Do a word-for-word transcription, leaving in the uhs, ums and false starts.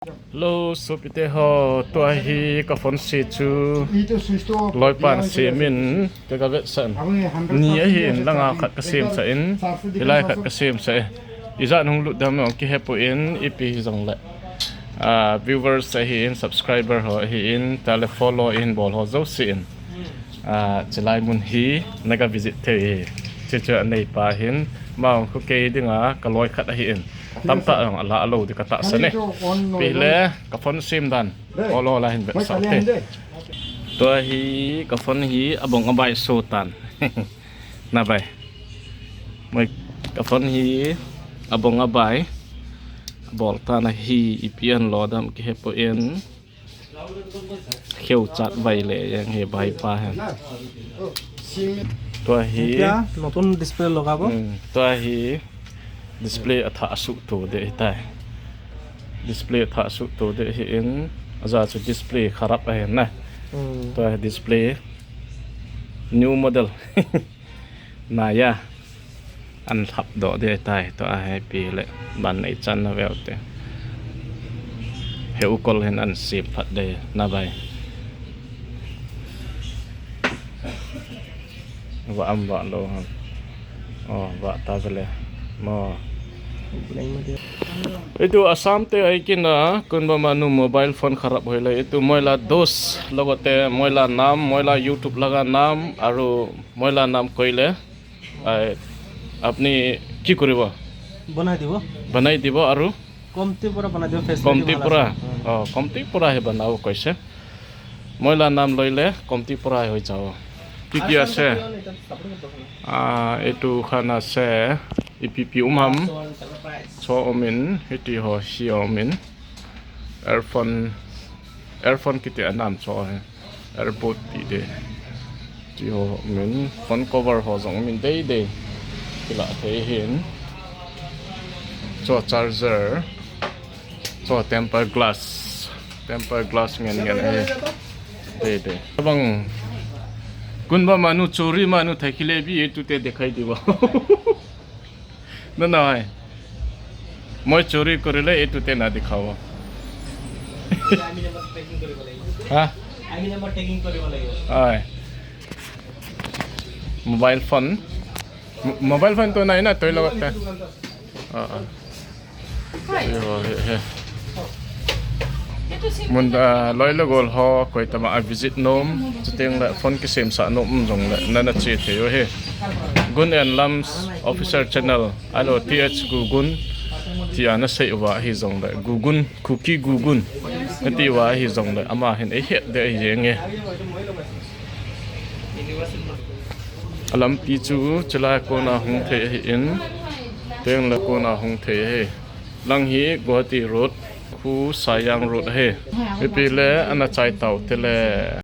Hello, sopite ho, tua hi ka phone se chu loipan semin, te ka vetsah in. Ni ahin, langa khat ka semsah in, hilai khat ka semsah e. Ijat hung lut dem jong kihepoi, ipi hijongle, ah, viewers ahin, subscriber ho ahin, tale follow in bol ho jouse in, ah, chilai mun hi naga visit thei hi. Chuche chu aneipa hin, ama khu kei dinga ka loi khat ahin, tamtah jong alah lou ding ka tahsan e. Ipi hile ka phone sem dan, ol ol a hin vetsah te. Tua hi ka phone hi abong abai so tan. Na bai. Moi, ka phone hi abong abai. Bol tan ahi, ipi ahin lo dem kihepoi. Kheuchat vai le jeng hi baipa hin. Tua hi, এতিয়া নতুন ডিছপ্লে লগাব। Hmm, tua hi display athah asuh to ding ahitai. Display athah asuh to ding ahin, aja chu display kharap ahin na. Hmm. Tua hi display new model. Naya. Ahin lhap doh ding ahitai, tua hi ipi le ban nei chan na veu te. He u kol hin ahin sem phat ding na bai. Vah am vah lou ham. Oh, vah ta vele. Mo. Itu Assam te ahi kina, kunba manu mobile phone kharap hoile. Itu moila dost logote, moila naam, moila YouTube laga naam, aru moila naam koile. Ai, apni ki koribo? বনাই দিব। বনাই দিব আৰু? কমতি পৰা বনাই দিব, facility কমতি পৰা? ভাল আছে। উম। অ, কমতি পৰা হে বনাব কৈছে। মইলা নাম লইলে কমতি পৰা হৈ যাব। কি কি আছে? আ, এইটো খান আছে, ই পি পি উমাম। চ' উমিন, হিতি হ, চি women. Earphone, earphone kiti anam cho he. Airpod ti de. Ti ho min, phone cover ho jong min dei dei. Kila thei hin. Cho charger. Cho tempered glass. Tempered glass ngen ngen he. Dei dei. Bang kunba manu chori manu thai kile bi tu te dikhai dibo. ना ना है। मैं चोरी करेले, ये तो तेना दिखाओ। हाँ? आय। Mobile phone। Mo-, mobile phone तो नहीं ना, तो ही लगता है। हाँ, हाँ। Yo, he, he. Mun, ah, loi le gol ho, koi tama a visit nom, chuteng le phone kisem sa nom jong le, nana che thei u he. Gun and Lams Official Channel, alo T H Gugun, tia na sei uva hi jong le, Gugun, Kuki Gugun, na ti uva hi jong le, ama hin ei het de hi jeng e. A lampi chu, chulai kona hung thei ahi in, teng le kona hung thei ahi. Lang hi Guwahati Road, khu Sayang Road ahi. Mipi le ana chai tau te le.